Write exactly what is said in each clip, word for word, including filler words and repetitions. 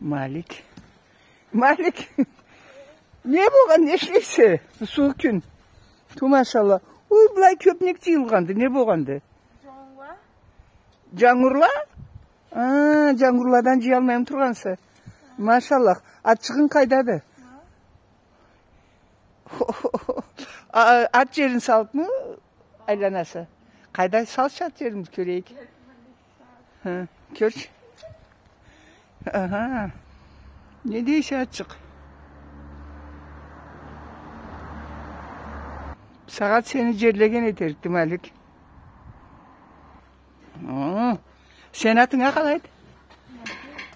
Малик. Малик. Не болгъан, не ишлейсе? Бу сууукъ кюн. Ту, машалла. Уй, былай кёб нек джыйылгъанды, не болгъанды? Джангурла? Джангурла? А, джангурладан джыялмай тургъанса. Машаллах. Атчыгъынг къайдады? А, ат джерин салыбмы айланаса? Къайда, салчы ат джерин, кёрейик. Хы, кёрчю. Аха. Не дейсе, атчыкъ? Сагъат сени джерлеген этерикди, Малик. О, сени атынг а къалайды?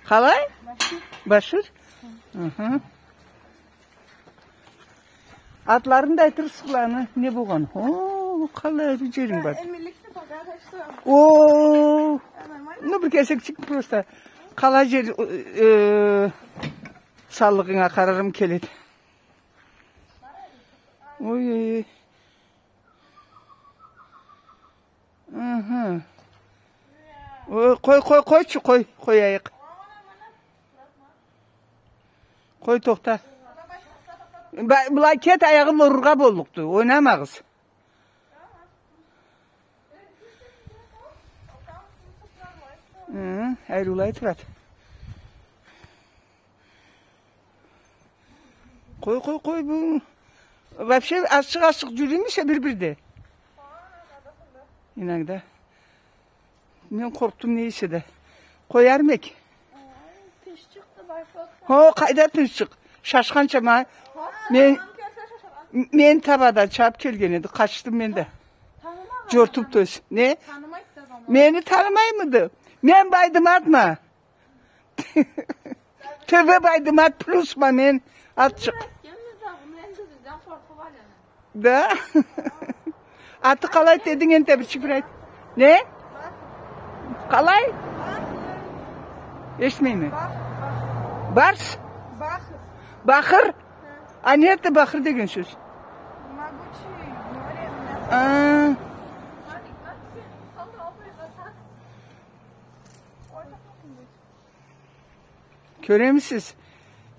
Къалай? Башир. Башир? Аха. Атларын да айтырсыз, къаланы не болгъан? О, къалай ариу джеринг бар. О, ну, бир кесекчик просто. Къалай джер, э, саллыгъынга къарарым келеди. Ой, ой, ой. Аха. Ой, къой, къой, къойчу, къой, къояйыкъ. Къой, тохта. Ба-, былай кет, аягъын урургъа боллукъду. Ойнамагъыз. Хы, ариулай турады. Къой, къой, къой, бу. Вообще, ашыкъ-ашыкъ джюрюймюсе бир-бирде? Иногда. Мен къоркъдум, не эсе да. Къоярмек. Хо, къайда тынчыкъ? Шашханча ма. Мен, мен таба да чабыб келген эди, къачдым мен да. Джортуб тёз. Не? Мени танымаймыды? Мен Байдыматма. Тв Байдымат плюсма мен, атчыкъ. Да? Аты къалай дединг энтда, бирчик бир айт. Не? Къалай? Эшитмейме. Барс? Бахыр. Бахыр? А не эди бахыр деген сёз? А. Кёремисиз?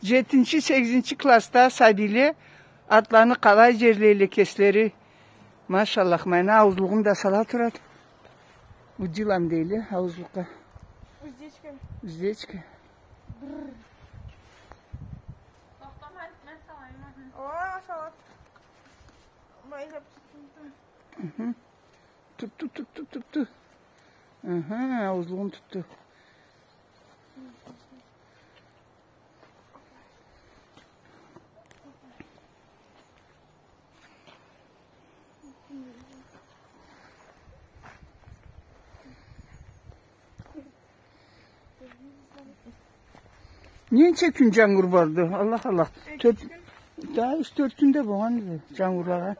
Джетинчи, сегизинчи классда сабийле атланы къалай джерлейле кеслери. Машаллах, ма ана ауузлугъун да сала турады. Удилам дейле ауузлукъгъа. Уздечка. Уздечка. Тохта, мен, мен салайым, ахы. О, салат. Майлап тутду. Мхм. Тутду, тутду, тутду. Аха, ауузлугъун тутду. Ненча кюн джангур барды? Аллах, Аллах. Тёрт, да, юч-тёрт кюн да болгъанды джангурлагъа.